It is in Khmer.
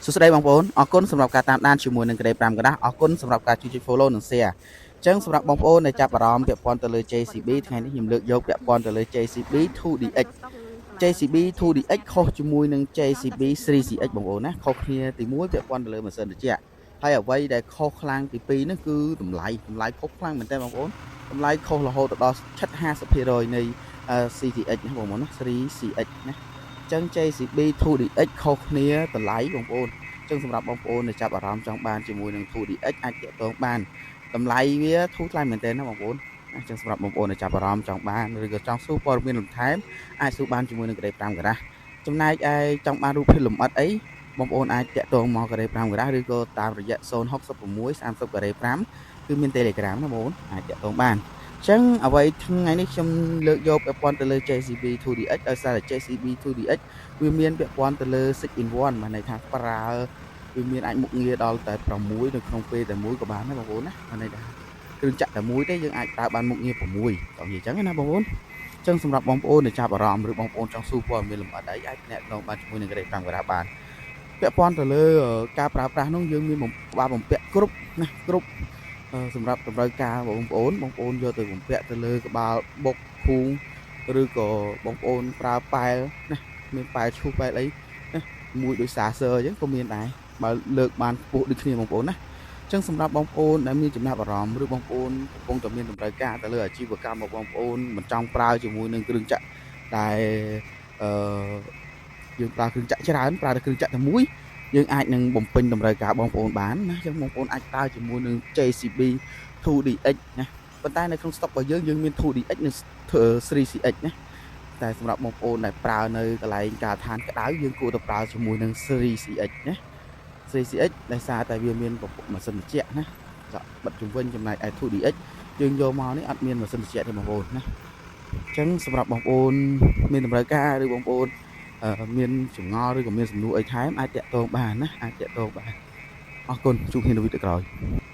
សួស្តីបងប្អូនអរគុណសម្រាប់ការតាមដានជាមួយនឹងក្តី5កណ្ដាស់អរគុណសម្រាប់ការជួយចុច Follow និង Share អញ្ចឹងសម្រាប់បងប្អូនដែលចាប់អារម្មណ៍ពាក់ព័ន្ធទៅលើ JCB ថ្ងៃនេះខ្ញុំលើកយកពាក់ព័ន្ធទៅលើ JCB 2DX JCB 2DX ខុសជាមួយនឹង JCB 3CX បងប្អូនណាខុសគ្នាទី1ពាក់ព័ន្ធទៅលើម៉ាស៊ីនត្រជាក់ហើយអ្វីដែលខុសខ្លាំងទី2នោះគឺតម្លៃតម្លៃខុសខ្លាំងមែនតើបងប្អូនតម្លៃខុសរហូតដល់ជិត50%នៃ CTX ណាបងប្អូនណា 3CX ណាអញ្ចឹង JCB 2DX ខុសគ្នាតម្លៃបងប្អូនអញ្ចឹងសម្រាប់បងប្អូនដែលចាប់អារម្មណ៍ចង់បានជាមួយនឹង 2DX អាចទាក់ទងបានតម្លៃវាធូរថ្លៃមែនទែនណាបងប្អូនអញ្ចឹងសម្រាប់បងប្អូនដែលចាប់អារម្មណ៍ចង់បានឬក៏ចង់សួរព័ត៌មានបន្ថែមអាចសួរបានជាមួយនឹងក្តី5ការ៉ាស់ចំណែកឯចង់បានរូបភាពលម្អិតអីបងប្អូនអាចទាក់ទងមកការ៉េ5ការ៉ាស់ឬក៏តាមរយៈ066 30ការ៉េ5គឺមាន Telegram ណាបងប្អូនអាចទាក់ទងបានអញ្ចឹងអ្វីថ្ងៃនេះខ្ញុំលើកយកពាក់ព័ន្ធទៅលើ JCB 2DX ដោយសារតែ JCB 2DX វាមានពាក់ព័ន្ធទៅលើ6 in 1បានន័យថាប្រើវាមានអាចមុខងារដល់តែ6នៅក្នុងពេលតែមួយក៏បានដែរបងប្អូនណាបានន័យថាគ្រឿងចាក់តែមួយទេយើងអាចប្រើបានមុខងារ6តោះនិយាយអញ្ចឹងណាបងប្អូនអញ្ចឹងសម្រាប់បងប្អូនដែលចាប់អារម្មណ៍ឬបងប្អូនចង់សួរព័ត៌មានលម្អិតអីអាចទំនាក់ទំនងបានជាមួយនឹងក្រេ5ការ៉ាបានពាក់ព័ន្ធទៅលើការប្រើប្រាស់នោះយើងមានក្បាលបំពាក់គ្រប់ណាគ្រប់សម្រាប់តម្រូវការបងប្អូនបងប្អូនយកទៅបំពាក់ទៅលើក្បាលបុកខួងឬក៏បងប្អូនប្រើប៉ែលណាមានប៉ែលឈូសប៉ែលអីណាមួយដូចសាសើអញ្ចឹងក៏មានដែរបើលើកបានខ្ពស់ដូចគ្នាបងប្អូនណាអញ្ចឹងសម្រាប់បងប្អូនដែលមានចំណាប់អារម្មណ៍ឬបងប្អូនកំពុងតែមានតម្រូវការទៅលើអាជីវកម្មរបស់បងប្អូនមិនចង់ប្រើជាមួយនឹងគ្រឿងចក្រដែលអឺយើងប្រើគ្រឿងចក្រច្រើនប្រើតែគ្រឿងចក្រតែមួយយើងអាចនឹងបំពេញតម្រូវការបងប្អូនបានណាអញ្ចឹងបងប្អូនអាចប្រើជាមួយនឹង JCB 2DX ណាប៉ុន្តែនៅក្នុង stock របស់យើងយើងមាន 2DX និង 3CX ណាតែសម្រាប់បងប្អូនដែលប្រើនៅកន្លែងការដ្ឋានក្តៅយើងគួរតែប្រើជាមួយនឹង 3CX ណា 3CX ដោយសារតែវាមានម៉ាស៊ីនត្រជាក់ណាចក់បិទជុំវិញចំណែកឯ 2DX យើងយកមកនេះអត់មានម៉ាស៊ីនត្រជាក់ទេបងប្អូនណាអញ្ចឹងសម្រាប់បងប្អូនមានតម្រូវការឬបងប្អូនមានចម្ងល់ឬក៏មានសំណួរអីថែមអាចទាក់ទងបានណាអាចទាក់ទងបានអរគុណជួបគ្នានៅវីដេអូក្រោយ។